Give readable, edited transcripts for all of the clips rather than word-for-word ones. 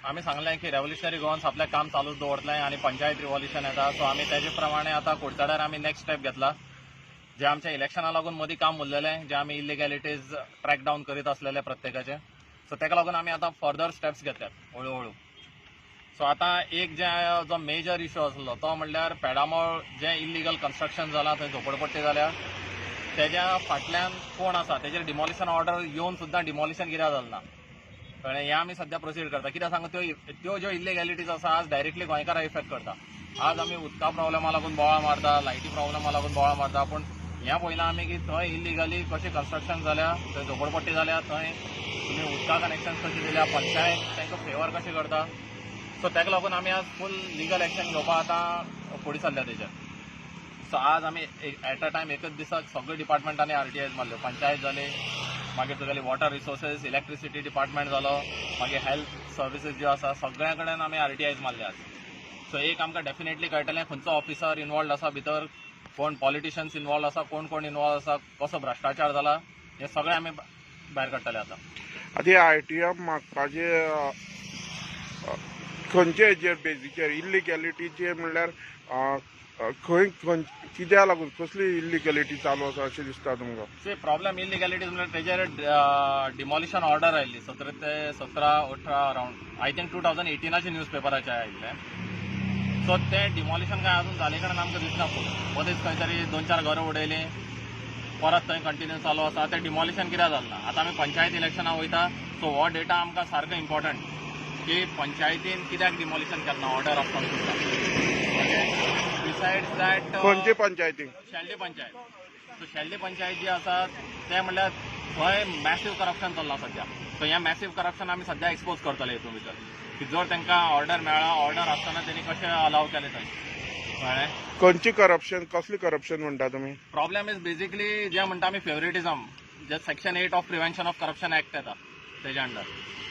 आमी सांगलें की रेव्होल्युशनरी गोवन्स आपलें काम चालूच दवरतलें आनी पंचायत रिव्होल्युशन येता. सो आमी तेजे प्रमाणे आतां कुडचड्यार आमी नेक्स्ट स्टेप घेतला. जे आमच्या इलेक्शना लागून मदीं काम उरलेलें, जे आमी इलिगॅलिटीज ट्रॅक डावन करीत आसलेले प्रत्येकाचे, सो तेका लागून आमी आतां फर्दर स्टेप्स घेतल्यात हळू हळू. सो आतां एक जे जो मेजर इशू आसलो तो म्हणल्यार पेडामोळ जें इलिगल कन्स्ट्रक्शन जालां, थंय झोपडपट्टी जाल्या, तेज्या फाटल्यान कोण आसा, तेजेर डिमॉलिशन ऑर्डर येवन सुद्दां डिमॉलिशन कित्याक जालें ना, कळ्ळें? हें आमी सद्या प्रोसीड करता. कित्याक सांगू, त्यो त्यो ज्यो इलिगॅलिटीज आसा आज डायरेक्टली गोंयकारां इफेक्ट करता. आज आमी उदका प्रॉब्लेमा लागून बोवाळ मारता, लायटी प्रॉब्लेमा लागून बोवाळ मारता, पूण हें पळयलां आमी की थंय इलिगली कशें कन्स्ट्रक्शन जाल्या, थंय झोपडपट्टी जाल्या, थंय तुमी उदका कनेक्शन कशें दिल्या, पंचायत तांकां फेवर कशें करता. सो ताका लागून आमी आज फूल लिगल एक्शन घेवपाक आतां फुडें सरल्या तेजेर. सो आज आमी एट अ टायम एकच दिसाक सगळे डिपार्टमेंटांनी आरटीआयज मारल्यो. पंचायत जाली, मागीर तुगेली वॉटर रिसोर्सेस, इलेक्ट्रिसिटी डिपार्टमेंट जालो, मागीर हेल्थ सर्विसीस ज्यो आसा, सगळ्या कडेन आमी आरटीआयज मारले आज. सो एक आमकां डेफिनेटली कळटलें खंयचो ऑफिसर इनवॉल्ड आसा भितर, कोण पॉलिटिशियन्स इनवॉल्ड आसा, कोण कोण इनवॉल्ड आसा, कसो भ्रश्टाचार जाला, हें सगळें आमी भायर काडटले आतां. आतां आरटीआय मागपाचे खंयचे हेजेर बेजीचेर इल्लिगॅलिटीचेर म्हणल्यार खंय खंय कित्याक लागून कसली इल्लिगॅलिटी चालू आसा अशें दिसता तुमकां? सी, प्रॉब्लेम इलिगॅलिटीज म्हणल्यार तेजेर डिमॉलिशन ऑर्डर आयिल्ली 17 ते 17 18 अरावंड, I think 2018चे न्यूज पेपराचेर आयिल्लें. सो तें डिमॉलिशन काय अजून जाले कडेन आमकां दिसना. फुडें मदींच खंय तरी दोन चार घरां उडयलीं, परत थंय कंटिन्यू चालू आसा. तें डिमॉलिशन कित्याक जालें ना? आतां आमी पंचायत इलेक्शनाक वयता, सो हो डेटा आमकां सारको इम्पॉर्टंट की पंचायतीन कित्याक डिमॉलिशन केलें ना ऑर्डर आसतना सुद्दां. ओके, बिसायड्स that खंयचे पंचायतीक? शेल्डे पंचायत. सो शेल्डे पंचायत जी आसा ते म्हणल्यार थंय मॅसीव करप्शन चल्लां सद्या. सो हें मॅसीव करप्शन आमी सद्या एक्सपोज करतले हितून भितर, की जर तांकां ऑर्डर मेळ्ळा, ऑर्डर आसतना तेणी कशें अलाव केलें थंय, कळ्ळें? खंयची करप्शन, कसली करप्शन म्हणटा तुमी? प्रॉब्लेम is basically जे म्हणटा आमी फेवरेटिझम, जे Section 8 of Prevention of Corruption Act येता तेज्या अंडर.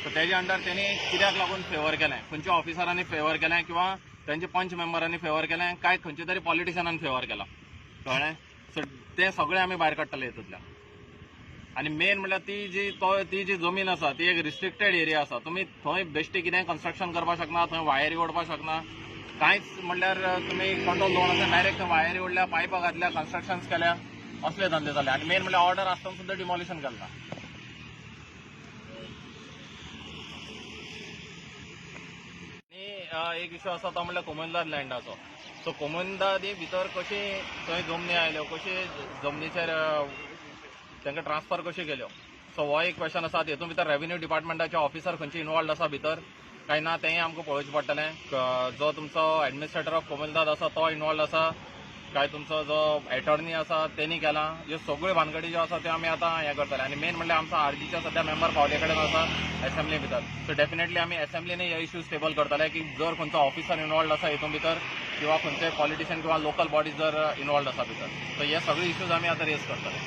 सो तेज्या अंडर तेणी कित्याक लागून फेवर केलें, खंयच्या ऑफिसरांनी फेवर केलें किंवा तेंचे पंच मेंबरांनी फेवर केलें, काय खंयच्या तरी पॉलिटिशियनान फेवर केला, कळ्ळें? सो ते सगळे आमी भायर काडटले हितूंतल्यान. आनी मेन म्हणल्यार ती जी जमीन आसा ती एक रिस्ट्रिक्टेड एरिया आसा. तुमी थंय बेश्टे कितें कन्स्ट्रक्शन करपाक शकना, थंय वायरी ओडपाक शकना, कांयच. म्हणल्यार तुमी कंट्रोल दवरनासतना डायरेक्ट थंय वायरी ओडल्या, पायपां घातल्या, कन्स्ट्रक्शन्स केल्या, असले धंदे जाले. आनी मेन म्हणल्यार ऑर्डर आसतना सुद्दां डिमॉलिशन केलें ना. आनी एक इशू आसा तो म्हणल्यार कोमुनिदाद लँडाचो. सो कोमुनिदादी भितर कशी थंय जमनी आयल्यो, कशी जमनीचेर तांकां ट्रान्सफर कशी केल्यो, सो हो एक क्वेश्चन आसा. तेतून भितर रेव्हेन्यू डिपार्टमेंटाचे ऑफिसर खंयचे इनवॉल्ड आसा भितर काय ना, तेंय आमकां पळोवचें पडटलें. जो तुमचो एडमिनिस्ट्रेटर ऑफ कोमुनिदाद आसा तो इनवॉल्ड आसा काय तुमचो जो एटर्नी आसा तेणी केला, ह्यो सगळ्यो भानगडी ज्यो आसा त्यो आमी आतां हें करतले. आनी मेन म्हणल्यार आमचो आरजीचे सद्या मेंबर पावले कडेन आसा एसेंब्ली भितर. सो डेफिनेटली आमी एसेंब्लीने हे इश्यूज टेबल करतले की जर खंयचो ऑफिसर इनवॉल्ड आसा हितून भितर किंवा खंयचे पॉलिटिशियन किंवा लोकल बॉडीज जर इनवॉल्ड आसा भितर, सो हे सगळे इश्यूज आमी आतां रेज करतले.